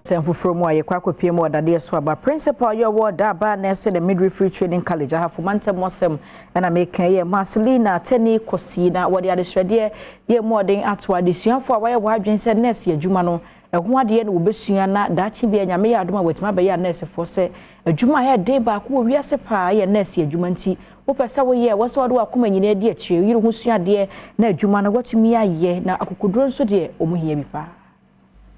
Sɛm foforɔ mu a yɛkɔ akɔpie mu wɔ dadeɛ so aba, principal yɛ ɔwɔ Daaba Nursing and Midwifery Training College, Ahafo mantam asɛm ɛna meka yɛ Marcelina Tani Kɔsi, na wɔde adesrɛdeɛ yɛ mu ɔden ato adesuafoɔ a wɔayɛ wɔn adwene sɛ nurse adwuma no ɛho adeɛ na wɔbɛsua na daakye bi Nyame yɛ adom a wɔatumi abɛyɛ a nursefoɔ, sɛ adwuma a ɛyɛ den baako wɔ wiase paa yɛ nurse adwuma. Nti wopɛ sɛ woyɛ wɔ sɛ wɔde wakoma nyinaa di akyire, yere ho sua adeɛ na adwuma no watumi ayɛ, na akokoduro nso deɛ, ɔmo hia bi paa.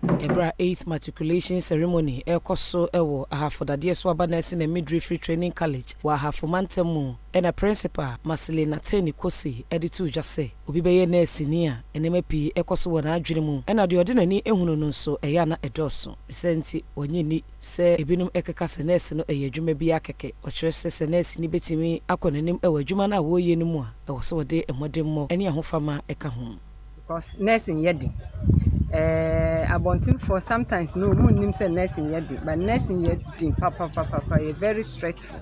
Ɛberɛ a 8th matriculation ceremony ɛrekɔ so ɛwɔ Ahafo Dadeɛ so aba Nursing and Midwifery Training College wɔ Ahafo mantam mu, ɛna principal Marcelina Tani Kosi ɛde to dwa sɛ obi bɛyɛ nɛɛseni a, nneɛma pii ɛkɔ so wɔ n'adwene mu, ɛna deɛ ɔde n'ani ehunu no nso ɛyɛ ana ɛdɔɔso sɛ nti wɔnyɛ ni sɛ ebinom ɛkeka sɛ nɛɛse no ɛyɛ adwuma bi akɛkɛ. Ɔkyerɛ sɛ nɛɛseni bɛtumi akɔ n'anim ɛwɔ adwuma no a wɔreyɛ no mu a, ɛwɔ sɛ wɔde mmɔdemmɔ ɛne ahofama ɛka ho. Because nursing yɛ den. Abɔntenfoɔ sometimes no, wɔn nnim sɛ nursing yɛ den, but nursing yɛ den papapapa, yɛ very stressful.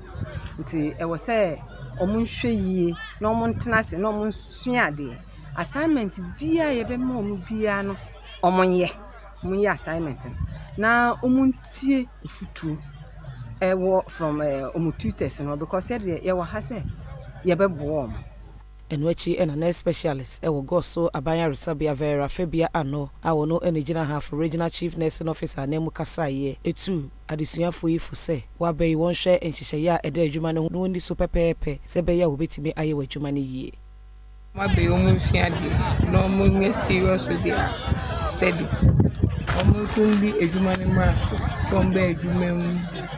Nti ɛwɔ sɛ wɔn nhwɛ yie na wɔn ntena ase na wɔn nsua adeɛ. Assignment biara a yɛbɛma wɔn biara no, wɔn nyɛ. Wɔn nyɛ assignment no na wɔn ntie mfutuo ɛwɔ from wɔn tutors no, because yɛdeɛ yɛwɔ ha sɛ yɛbɛboa wɔn. Ɛno akyi ɛna nurse specialist ɛwɔ Goaso aban ayaresabea, Vera Fabia Ano, a wɔno ɛna gyina Ahafo Regional Chief Nursing Officer anan mu kasaeɛ, ɛtu adesuafoɔ yi fo sɛ wɔaba yi, wɔnhwɛ nhyehyɛeɛ a ɛda adwuma no ho na wɔnni so pɛpɛɛpɛ sɛ ɛbɛyɛ a wɔbɛtumi ayɛ wɔ adwuma no yie. Wɔabɛyɛ wɔn nsua adeɛ na wɔnyɛ serious with their studies. Wɔn nso ndi adwuma no mmra so sɛ wɔbɛyɛ adwuma mu,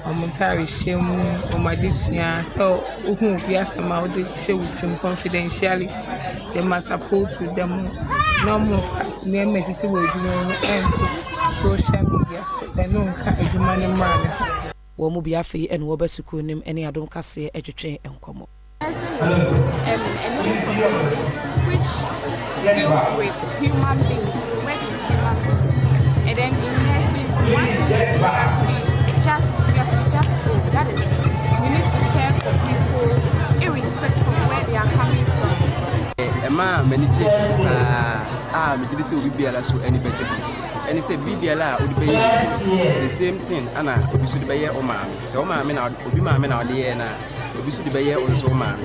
wɔn ntaarehyɛ mu, wɔn adesua, sɛ wohu obi asɛm a wode hyɛ wo tirim, confidentiality, they must uphold to them, na wɔmfa nneɛma a ɛsisi wɔ adwuma mu ɛnto social media so, ɛno nka adwuma no mmra no ho. Wɔn mu bi afei ɛna wɔba sukuu nim ne Adom Kaseɛ ɛtwetwe nkɔmmɔ. Nursing is a noble profession which deals with human beings. We work with human beings. And then in nursing, one thing is we have to be just, we have to be justful. That is, we need to care for people irrespective of where they are coming from. Ɛma a m'ani gye kɛse paa a megye di sɛ obi biara so ani bɛgye ho ɛne sɛ biribiara a wode bɛyɛ, the same thing ana obi so de bɛyɛ wo maame. Sɛ wo maame na obi maame na ɔde yɛɛ no a, obi so de bɛyɛ wo nso wo maame.